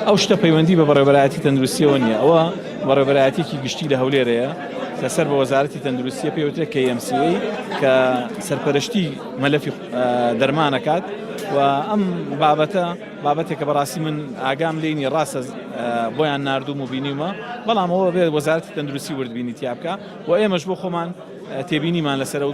ئەو شتە پەیوەندی بە بەڕێوەبەرایەتی تەندروستیەوە نییە، ئەوە بەڕێوەبەرایەتیەکی گشتی لە هەولێرەیە کە سەر بە وەزارەتی تەندروستیە پێی وترێت KMCA کە سەرپەرشتی مەلەفی دەرمانەکات و ئەم بابەتە بابەتێکە بەڕاستی من ئاگام لێی نییە ڕاستە بۆیان ناردوم و بینیومە بەڵام ئەوە بێت وەزارەتی تەندروستی وردبینی تیا بکە و ئێمەش بۆ خۆمان تێبینیمان لەسەر ئەو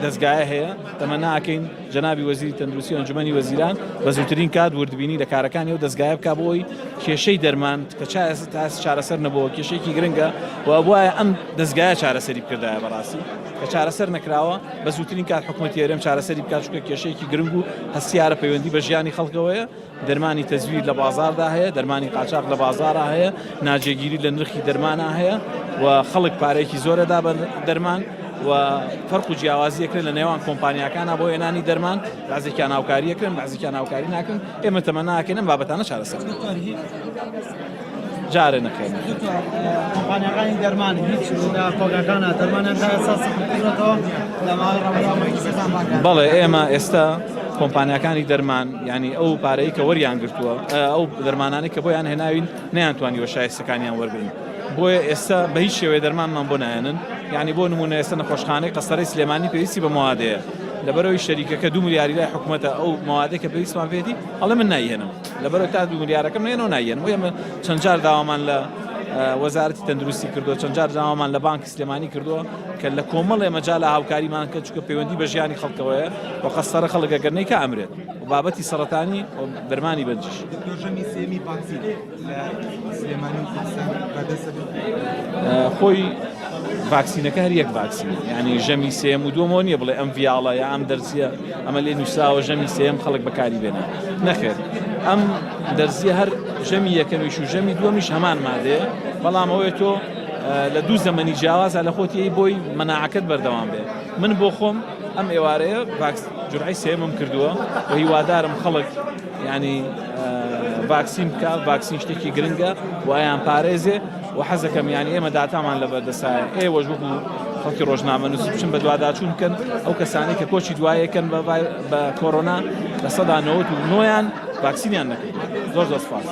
دەزگایە هەیە، تەمەنا ئەکەین جەنابی وەزیری تەندروستی و ئەنجومەنی وەزیران بە زووترین کات وردبینی لە کارەکانی ئەو دەزگایە بکا بۆ ئەوەی کێشەی دەرمان کە تا ئێستا چارەسەر نەبووە کێشەیەکی گرنگە و ئەبوایە ئەم دەزگایە چارەسەری بکردایە بەڕاستی کە چارەسەر نەکراوە بە زووترین کات حکوومەتی هەرێم چارەسەری بکات چونکە کێشەیەکی گرنگ و هەستیارە پەیوەندی بە ژیانی خەڵکەوەیە دەرمانی تەزویر لە بازاڕدا هەیە، دەرمانی قاچاخ لە بازاڕا هەیە، ناجێگیری لە نرخی دەرمانا هەیە و خەڵک پارەیەکی زۆر ئەدا بە دەرمان و فەرق و جیاوازی ئەکرێت لە نێوان کۆمپانیاکانا بۆ هێنانی دەرمان، بەعزێکیان هاوکاری ئەکرێن، بەعزێکیان هاوکاری ناکرێن، ئێمە تەمەنا ئەکەین ئەم بابەتانە چارەسەر بکرێن. جارێ نەخێر. دکتۆر کۆمپانیاکانی دەرمان هیچ لە کۆگاکانە دەرمانیان تا ئێستا سەفر کردوەتەوە لە ماوەی ڕابردوو مەجلیسەکان ڕاگەیاند. بەڵێ ئێمە ئێستا کۆمپانیاکانی دەرمان یعنی ئەو پارەی کە وەریان گرتووە ئەو دەرمانانەی کە بۆیان هێناوین نەیانتوانیوە شایستەکانیان وەرگرن بۆیە ئێستا بە هیچ شێوەیە دەرمانمان بۆ نایەنن یعنی بۆ نمونە ئێستا نەخۆشخانەی قەسەرەی سلێمانی پێویستی بە موادەیە لەبەرەوەی شەریکەکە دو ملیاری لای حکومەتە ئەو موادەی کە پێویستمان پێیەتی ئەڵێ من نایهێنم لەبەرئەوەی تا دوو ملیارەکەم نەیەنەوە نایەنم ئێمە چەند جار داوامان لە وەزارەتی تەندروستی کردووە چەند جار داوامان لە بانکی سلێمانی کردووە کە لە کۆمەڵێ مەجالە هاوکاریمان کە چونکە پەیوەندی بە ژیانی خەڵکەوەیە و قەسەرە خەڵک ئەگەر نەیکا ئەمرێت و بابەتی سەرەتانی و دەرمانی بەنجیش. دکتۆر ژەمی سێیەمی ڤاکسین لە سلێمانی و کوردستان بەردەست دەبێت؟ خۆی ڤاکسینەکە هەر یەک ڤاکسینە یعنی ژەمی سێیەم و دووەمەوە نییە بڵێ ئەم ڤیاڵە یا ئەم دەرزیە ئەمە لێ نووسراوە ژەمی سێیەم خەڵک بەکاری بێنێ نەخێر ئەم دەرزیە هەر ژەمی یەکەمیش و ژەمی دووەمیش هەمان مادەیە بەڵام ئەوەیە تۆ لە دوو زەمەنی جیاوازە لە خۆتی بۆی مەناعەکەت بەردەوام بێ من بۆ خۆم ئەم ئێوارەیە ڤاکس جورعەی سێمم کردووە و هیوادارم خەڵک ینی ڤاکسین بکە ڤاکسین شتێکی گرنگە و ئەیان پارێزێ و حەزەکەم یانی ئێمە داتامان لەبەردەسایە ئێوەش وەکو خەڵکی ڕۆژنامەنووس بچن بەدواداچوون بکەن ئەو کەسانەی کە کۆچی دوایەکەن بە کۆرۆنا 99%یان ڤاکسینیان نەکردووە زۆر زۆر سپاس.